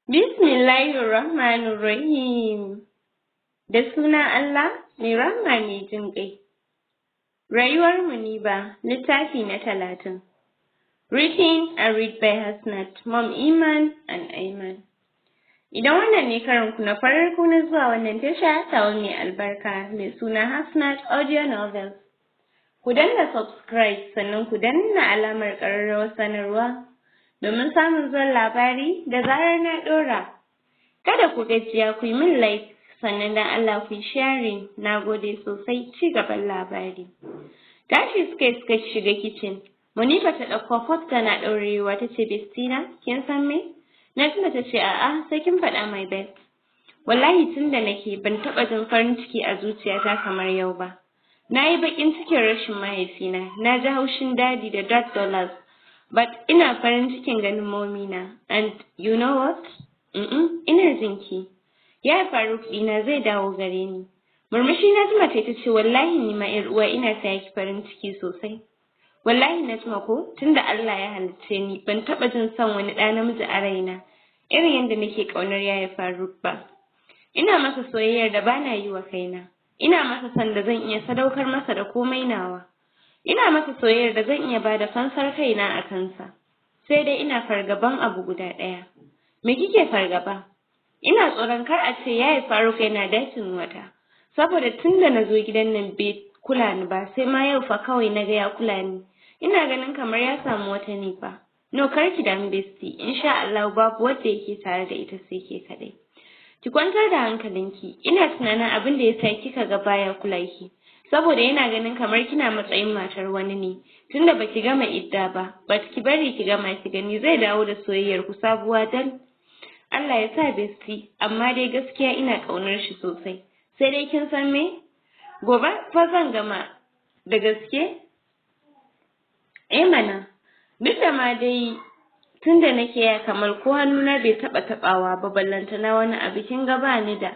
Bismillahirrahmanirrahim. Da sunan Allah mai rahama, mai jin ƙai. Rayuwar Muniba, littafi na 30. Written and read by Hasnat Mom Iman and Aiman. Idan wannan ne karon ku na farko na zuwa wannan tasha tawa mai albarka mai suna Hasnat Audio Novels, ku danna subscribe, sannan ku danna alamar ƙararrawar sanarwa domin samun zuwan labari da zarar na ɗora. Kada ku gajiya ku yi min like, sannan dan Allah ku yi sharing. Na gode sosai. Ci gaban labari. Tashi suka yi suka shiga kicin. Muniba ta ɗauko pot tana ɗaurewa, ta ce, "Bestie na, kin san me?" Najma ta ce, "A'a, sai kin faɗa, my best." "Wallahi tun da nake ban taɓa jin farin ciki a zuciyata kamar yau ba. Na yi baƙin cikin rashin mahaifina, na ji haushin Daddy da that dollars, but ina farin cikin ganin mommy na. And you know what?" Ina jinki." Yaya Faruk ɗina zai dawo gare ni." Murmushi Najma ta ce, "Wallahi ni ma, ƴar uwa, ina taya ki farin ciki sosai. Wallahi Najma ko tunda Allah ya halicce ni ban taɓa jin son wani ɗa namiji a raina irin yadda nake ƙaunar Yaya Faruk ba. Ina masa soyayyar da bana yi wa kaina. Ina masa son da zan iya sadaukar masa da komai nawa. Ina masa soyayyar da zan iya bada fansar kaina a kansa. Sai dai ina fargaban abu guda ɗaya." "Me kike fargaba?" "Ina tsoron kar a ce Yaya Faruk yana dating wata. Saboda tun da na zo gidan nan bai kula ni ba, sai ma yau fa kawai na ga ya kula ni. Ina ganin kamar ya samu wata ne fa." "No, kar ki damu, bestie, insha Allah babu wanda yake tare da ita sai ke kaɗai. Ki kwantar da hankalinki. Ina tunanin abin da yasa kika ga baya kula ki, saboda yana ganin kamar kina matsayin matar wani ne tunda baki gama idda ba. But ki bari ki gama ki gani, zai dawo da soyayyar ku sabuwa dal." "Allah ya sa, bestie, amma dai gaskiya ina ƙaunar shi sosai. Sai dai kin san me? Gobe fa zan gama." "Da gaske?" "Eh mana, duk da ma dai tunda nake ya kamar ko hannuna bai taɓa taɓawa ba, ballantana wani abu. Kin ga ba ni da."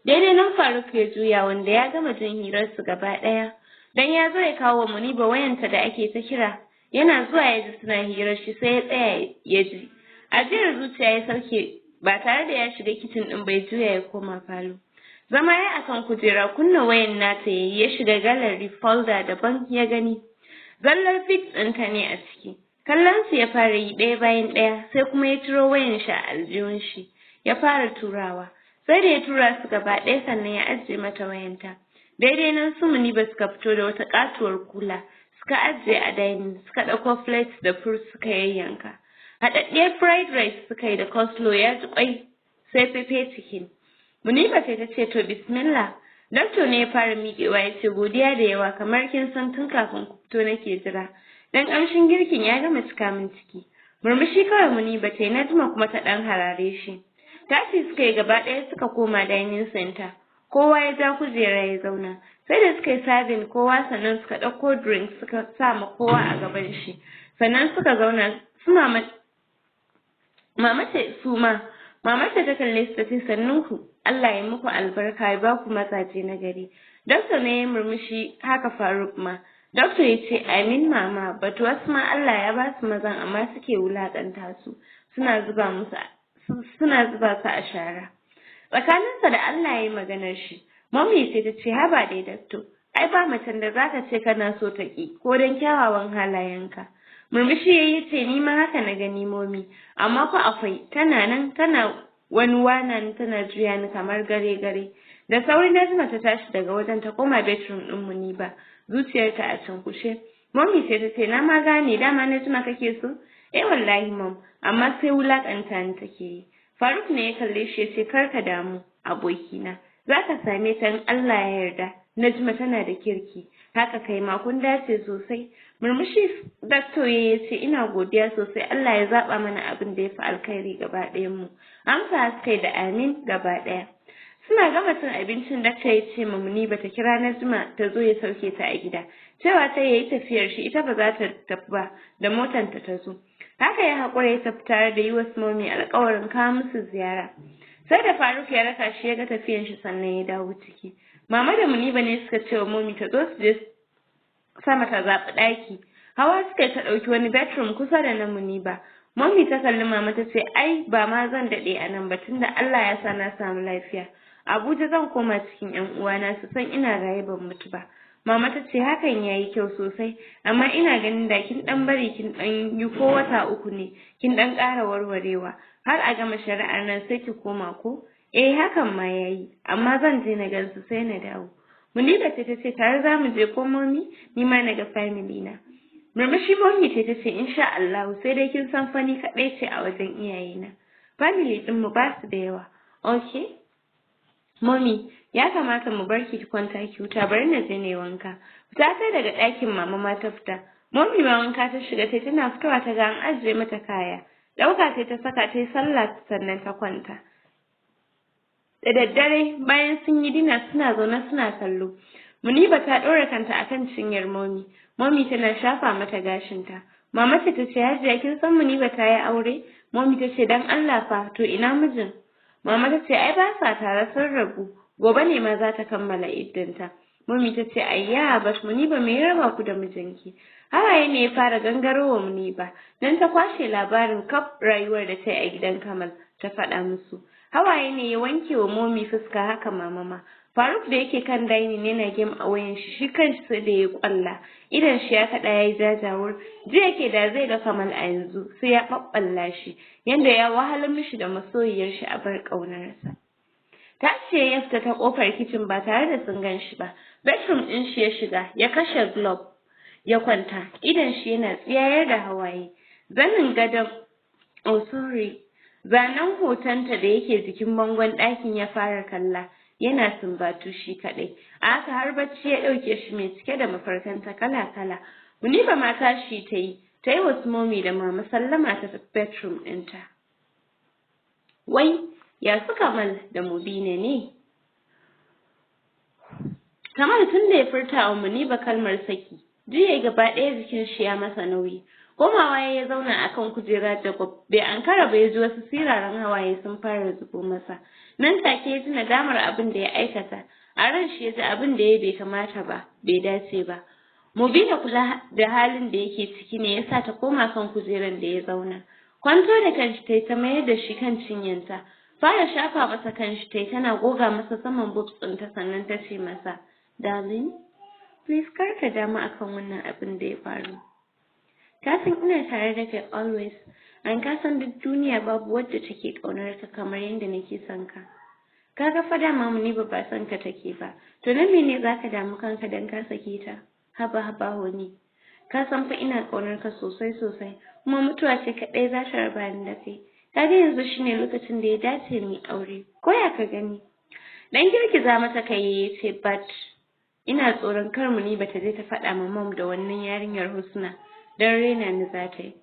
Daidai nan Faruk ya juya, wanda ya gama jin hirar su gaba ɗaya. Dan ya zo ya kawo Muniba wayanta da ake ta kira. Yana zuwa ya ji suna hirar shi, sai ya tsaya ya ji. Ajiyar zuciya ya sauke ba tare da ya shiga kicin ɗin bai juya ya koma falo. Zama ya akan kujera, kunna wayan nata yayi, ya shiga gallery, folder daban ya gani. Zallar pics ɗinta ne a ciki. Kallon su ya fara yi ɗaya bayan ɗaya, sai kuma ya ciro wayan shi a aljihun shi ya fara turawa. Sai da ya tura su gaba ɗaya sannan ya ajiye mata wayanta. Daidai nan su Muniba suka fito da wata katuwar kula suka ajiye a dining, suka ɗauko plates da fruit suka yayyanka. Haɗaɗɗiyar fried rice suka yi da coleslaw, ya ji kwai, sai pepper chicken. Muniba sai ta ce, "To, bismillah." Doctor ne ya fara miƙewa ya ce, "Godiya da yawa. Kamar kin san tun kafin ku fito nake jira. Dan ƙamshin girkin ya gama cika min ciki." Murmushi kawai Muniba ta yi, Najma kuma ta ɗan harare shi. Tashi suka yi gaba ɗaya suka koma dining center. Kowa ya ja kujera ya zauna. Sai da suka yi serving kowa sannan suka ɗauko drink suka sa ma kowa a gaban shi. Sannan suka zauna. Su mama, mama ce su ma. Mama ce ta kalle su ta ce, "Sannun ku, Allah ya muku albarka, ya ba ku mazaje na gari." Doctor ne ya murmushi, haka Faruk ma. Doctor ya ce, "Amin, mama, but wasu ma Allah ya ba su mazan amma suke wulaƙanta su, suna zuba musu, suna zuba su a shara." Tsakaninsa da Allah ya yi maganar shi. Mommy sai ta ce, "Haba dai, doctor, ai ba macen da zaka ce kana so ta ki ko don kyawawan halayenka." Murmushi yayi ce, "Ni ma haka na gani, mommy, amma fa akwai, tana nan tana wani wanan, tana juya ni kamar gare gare." Da sauri Najma ta tashi daga wajen ta koma bedroom din Muniba, zuciyarta a cunkushe. Mommy sai ta ce, "Na ma gane, dama Najma kake so." "Eh wallahi, mom, amma sai wulakanta ni take yi." Faruk ne ya kalle shi ya ce, "Kar ka damu, abokina, zaka same ta in Allah ya yarda. Najma tana da kirki, haka kai ma kun dace sosai." Murmushi doctor ya ce, "Ina godiya sosai. Allah ya zaba mana abin da ya fi alkhairi gaba ɗayan mu." Amsa suka yi da amin gaba ɗaya. Suna gama cin abincin, dakta ya ce ma Muniba ta kira Najma ta zo ya sauke ta a gida. Cewa ta yayi tafiyar shi, ita ba za ta tafi ba, da motanta ta zo. Haka ya haƙura ya tafi tare da yi wa mommy alƙawarin kawo musu ziyara. Sai da Faruk ya raka shi ya ga tafiyan shi sannan ya dawo ciki. Mama da Muniba ne suka ce wa mommy ta zo su je sama ta zaɓi ɗaki. Hawa suka ta ɗauki wani bedroom kusa da na Muniba. Mommy ta kalli mama ta ce, "Ai ba ma zan daɗe a nan ba, tunda Allah ya sa na samu lafiya. Abuja zan koma cikin ƴan uwana, su san ina raye ban mutu ba." Mama ta ce, "Hakan yayi kyau sosai, amma ina ganin da kin ɗan bari kin ɗan yi ko wata 3 ne, kin ɗan ƙara warwarewa har a gama shari'ar nan sai ki koma ko?" "Eh, hakan ma yayi, amma zan je na gansu sai na dawo." Muniba ce ta ce, "Tare za mu je ko, Mommy? Ni ma na ga family na." Murmushi Mommy ce ta ce, "Insha Allah, sai dai kin san fa ni kaɗai ce a wajen iyayena. Family ɗin mu ba su da yawa." "Okay. Mommy, ya kamata mu bar ki kwanta ki huta, bari na je na yi wanka." Fita sai daga ɗakin, mama ma ta fita. Mommy ma wanka ta shiga tai, tana fitowa ta ga an ajiye mata kaya. Ɗauka sai ta saka, ta yi sallah sannan ta kwanta. Da daddare, bayan sun yi dinner, suna zaune suna kallo. Muniba ta ɗora kanta akan cinyar Mommy. Mommy tana shafa mata gashinta. Mama ce ta ce, "Hajiya, kin san Muniba ta yi aure?" Mommy ta ce, "Dan Allah fa, to ina mijin?" Mama ta ce, "Ai ba sa tare, sun rabu. Gobe ne ma za ta kammala iddanta." Mommy ta ce, "Ayya, but Muniba, me ya raba ku da mijinki?" Hawaye ne ya fara gangarowa Muniba. Dan ta kwashe labarin kaf rayuwar da ta yi a gidan Kamal ta faɗa musu. Hawaye ne ya wanke wa Mommy fuska, haka mama ma. Faruk da yake kan dining yana game a wayan shi, shi kanshi sai da ya kwalla. Idan shi ya kaɗa yayi jajawur. Ji yake da zai ga Kamal a yanzu sai ya ɓaɓɓalla shi, yanda ya wahalar mishi da masoyiyar shi a bar ƙaunarsa. Tashi ya fita ta kofar kicin ba tare da sun gan shi ba. Bedroom ɗin shi ya shiga, ya kashe globe, ya kwanta. Idan shi yana tsiyayar da hawaye. Zanin gadon, oh sorry, zanen hotonta da yake jikin bangon ɗakin ya fara kalla. Yana sumbatu shi kaɗai. A haka har bacci ya ɗauke shi mai cike da mafarkanta kala-kala. Muniba ma tashi ta yi, ta yi wasu Mommy da mama sallama, ta bedroom ɗinta. Wai, ya su Kamal da Mubina ne? Kamal tun da ya furta wa Muniba kalmar saki, jiya gaba ɗaya jikin shi ya masa nauyi. Komawa ya zauna akan kujera da bai ankara ba ya ji wasu siraran hawaye sun fara zubo masa. Nan take ya ji nadamar abin da ya aikata. A ran shi ya ji abin da ya bai kamata ba, bai dace ba. Mubina kula da halin da yake ciki ne yasa ta koma kan kujeran da ya zauna. Kwanto da kanshi tayi, ta mayar da shi kan cinyanta. Fara shafa masa kanshi tayi tana goga masa saman boobs ɗinta, sannan ta ce masa, "Darling, please kar ka damu akan wannan abin da ya faru. Ka san ina tare da kai always, and ka san duk duniya babu wadda take ƙaunar ka kamar yadda nake son ka. Ka ga fa dama Muniba ba son ka take ba, to na mene zaka damu kanka dan ka sake ta? Haba haba honey, ka san fa ina ƙaunar ka sosai sosai, kuma mutuwa ce kaɗai za ta raba ni da kai. Kaga yanzu shine lokacin da ya dace mu yi aure, ko ya ka gani?" Dan girgiza mata kai ya ce, "But ina tsoron kar Muniba ta je ta faɗa ma Mom da wannan yarinyar Husna, don raina ni za ta yi."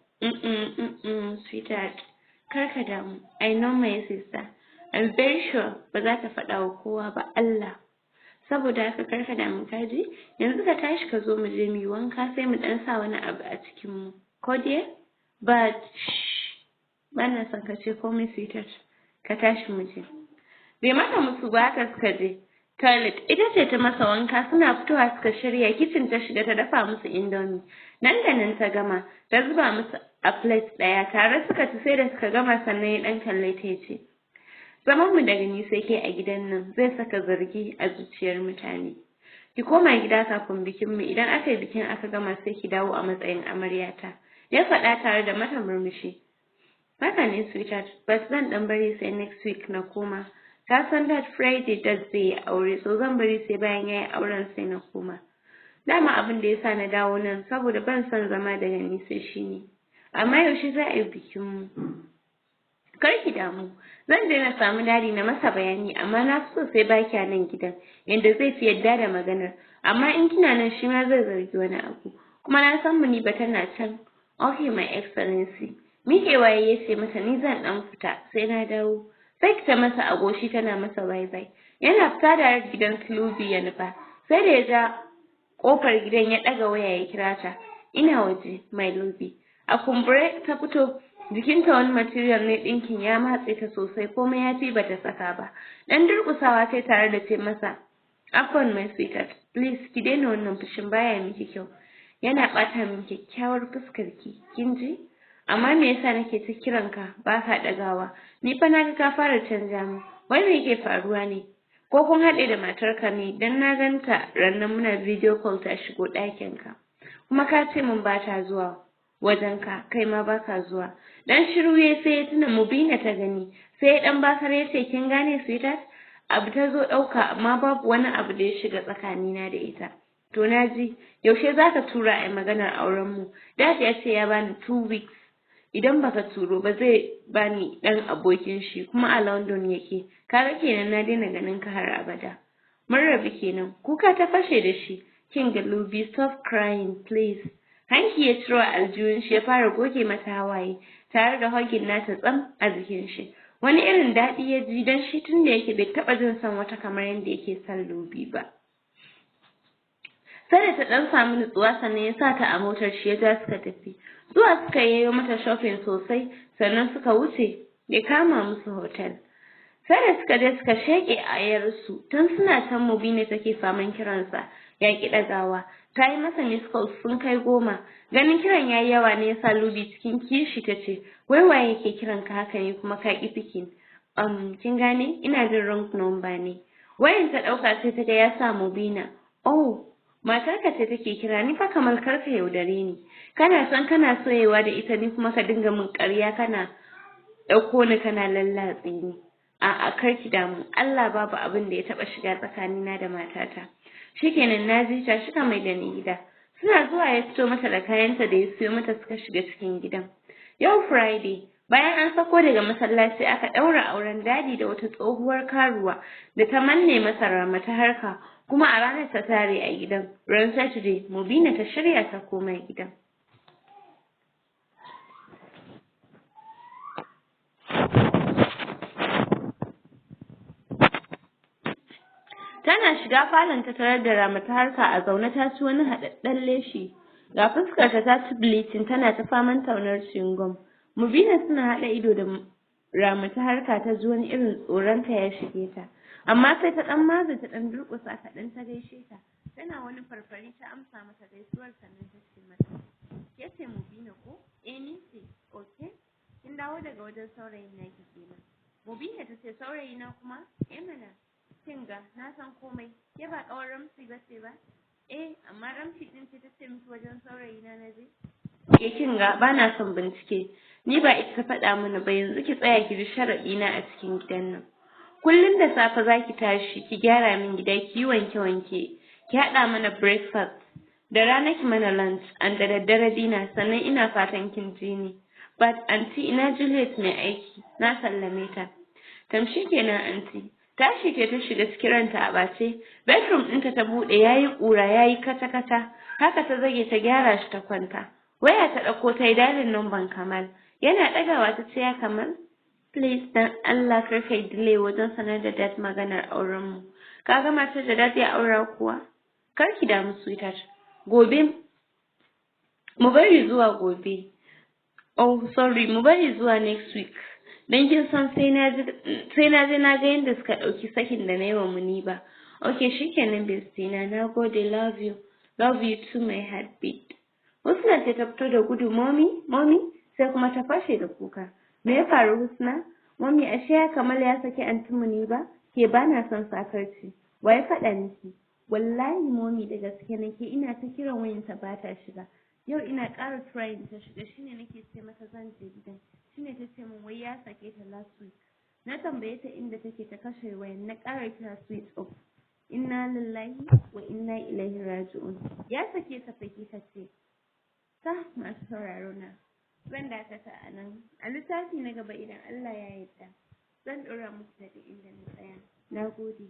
Sweetheart, kar ka damu. I know my sister. I'm very sure ba za ta faɗa wa kowa ba, Allah. Saboda haka kar ka damu, ka ji? Yanzu ka tashi ka zo mu je mu yi wanka, sai mu ɗan sa wani abu a cikin mu. Ko dear? But shh, bana son ka ce komai, sweetheart. Ka tashi mu je." Bai mata musu ba, haka suka je toilet. Ita ce ta masa wanka, suna fitowa suka shirya. Kitchen ta shiga ta dafa musu Indomie. Nan da nan ta gama, ta zuba musu a plate ɗaya, tare suka ci sai da suka gama, sannan ya ɗan kalle ta ya ce, "Zaman mu daga ni sai ke a gidan nan zai saka zargi a zuciyar mutane. Ki koma gida kafin bikin mu. Idan aka yi bikin aka gama, sai ki dawo a matsayin amaryata." Ya faɗa tare da mata murmushi. "Haka ne, sweetheart, but zan ɗan bari sai next week na koma. Ka san that Friday Dad zai yi aure, so zan bari sai bayan ya yi auren sai na koma. Dama abin da yasa na dawo nan saboda ban son zama daga ni sai shi ne. Amma yaushe za a yi bikin mu?" "Kar ki damu, zan je na samu Daddy na masa bayani, amma na fi so sai ba kya nan gidan, yanda zai fi yadda da maganar. Amma in kina nan, shi ma zai zargi wani abu. Kuma na san Muniba tana can." "Okay, my excellency." Miƙewa ya ce mata, "Ni zan ɗan fita, sai na dawo." Sai ta masa a goshi tana masa bye bye. Yana fita da gidan Sluby ya nufa. Sai da ya ja kofar gidan ya ɗaga waya ya kira ta. "Ina waje, my Luby." A kumbure ta fito, jikinta wani material ne, ɗinkin ya matse ta sosai, komai ya fi bata saka ba. Dan durƙusawa sai tare da ce masa, "Afwan, my sweetheart, please ki daina wannan fushin, baya miki kyau. Yana ɓata min kyakkyawar fuskar ki, kin ji?" Amma me yasa nake ta kiran ka baka ɗagawa? Ni fa naga ka fara canja min. Wai me yake faruwa ne? Ko kun haɗe da matarka ne? Dan na ganta rannan muna video call ta shigo ɗakin ka. Kuma ka ce min ba ta zuwa wajenka, kai ma baka zuwa. Dan shiru yayi, sai ya tuna Mubina ta gani. Sai ya dan bakar, ya ce, "Kin gane, sweetheart? Abu ta zo ɗauka, amma babu wani abu da ya shiga tsakanina da ita." "To naji, yaushe zaka tura a maganar auren mu? Dad ya ce ya bani 2 weeks, idan baka turo ba zai bani dan abokin shi, kuma a London yake. Kaga kenan na daina ganin ka har abada, mun rabu kenan." Kuka ta fashe da shi. "Kin ga, Luby, stop crying please." Hanky ya ciro a aljihun shi, ya fara goge mata hawaye tare da hugging nata tsam a jikin shi. Wani irin daɗi ya ji, don shi tun da yake bai taɓa jin son wata kamar yadda yake son Luby ba. Sai da ta ɗan samu nutsuwa sannan ya sa ta a motar shi ya ja suka tafi. Zuwa suka yi mata shopping sosai, sannan suka wuce ya kama musu hotel. Sai da suka je suka sheƙe ayarsu. Tun suna can Mubina take faman kiransa, ya ƙi ɗagawa. Ta yi masa miss calls sun kai 10. Ganin kiran yayi yawa ne yasa Luby cikin kishi ta ce, "Wai waye yake kiran ka haka ne kuma ka ƙi picking?" Kin gane, ina jin wrong number ne." Wayan ta ɗauka, sai ta ga ya sa Mubina. "Oh, matarka ce take kira ni fa. Kamar karka yaudare ni. Kana son kana soyewa da ita, ni kuma ka dinga min ƙarya, kana ɗauko ni kana lallatse ni. A'a, kar ki damu, Allah babu abin da ya taɓa shiga tsakanina da matata." "Shikenan, na ji ta shiga, mai da ni gida." Suna zuwa ya fito mata da kayanta da ya siyo mata, suka shiga cikin gidan. Yau Friday, bayan an sako daga masallaci, aka ɗaura auren Daddy da wata tsohuwar karuwa da ta manne masa Ramata Harka, kuma a ranar ta tare a gidan. Ran Saturday Mubina ta shirya ta koma gidan. Tana shiga falon ta tarar da Ramata Harka a zaune, ta ci wani haɗaɗɗen leshi. Ga fuskarta ta ci bleaching, tana ta faman taunar chewing gum. Mubina suna haɗa ido da Ramata Harka ta ji wani irin tsoronta ya shige ta. Amma sai ta ɗan maza ta ɗan durƙusa kaɗan ta gaishe ta. Tana wani farfari ta amsa mata gaisuwar, sannan ta ce mata, "Ke ce Mubina ko?" "Eh, ni ce." "Okay. Kin dawo daga wajen saurayin naki kenan." Mubina ta ce, "Saurayina kuma?" "Eh mana. Kin ga, na san komai. Ke ba ƙawar Ramsi ba ce ba?" "Eh, amma Ramsi ɗin ce ta ce miki wajen saurayina na je?" "Ke, kin ga, ba na son bincike. Ni ba ita ta faɗa mini ba. Yanzu ki tsaya ki ji sharaɗi na a cikin gidan nan. Kullum da safe za ki tashi ki gyara min gida, ki yi wanke-wanke, ki haɗa mana breakfast. Da rana ki mana lunch, and da daddare dinner. Sannan ina fatan kin ji ni." "But aunty, ina Juliet mai aiki? Na sallame ta." "Tam, kenan aunty." Tashi ce ta shiga cikin ranta a ɓace. Bedroom ɗinta ta buɗe, yayi ƙura, yayi kata-kata. Haka ta zage ta gyara shi ta kwanta. Waya ta ɗauko, ta yi dialing numban Kamal. Yana ɗagawa ta ce, "Ya Kamal, please dan Allah kar kai delay wajen sanar da Dad maganar auren mu. Ka ga matar da Dad ya aura kuwa?" "Kar ki damu, sweetheart. Gobe, mu bari zuwa gobe. Oh sorry, mu bari zuwa next week. Dan kin san sai na je na ga yadda suka ɗauki sakin da na yi wa Muniba." "Okay, shikenan bestie na, na gode, love you." "Love you too, my heartbeat." Husna ce ta fito da gudu, "Mommy, mommy," sai kuma ta fashe da kuka. "Me ya faru, Husna?" "Mommy, ashe ya Kamal ya saki aunty Muniba." "Ke, bana son sakarci. Wa ya faɗa miki?" "Wallahi mommy, da gaske nake. Ina ta kiran wayanta ba ta shiga. Yau ina ƙara trying ta shiga, shine nake ce mata zan je gidan. Shine ta ce min wai ya sake ta last week. Na tambaye ta inda take, ta kashe wayan. Na ƙara kira, switch off." "Inna lillahi wa inna ilaihi raji'un. Ya sake ta fa kika ce?" Ta masu sauraro na, zan dakata a nan. A littafi na gaba, idan Allah ya yarda, zan ɗora muku daga inda na tsaya. Na gode.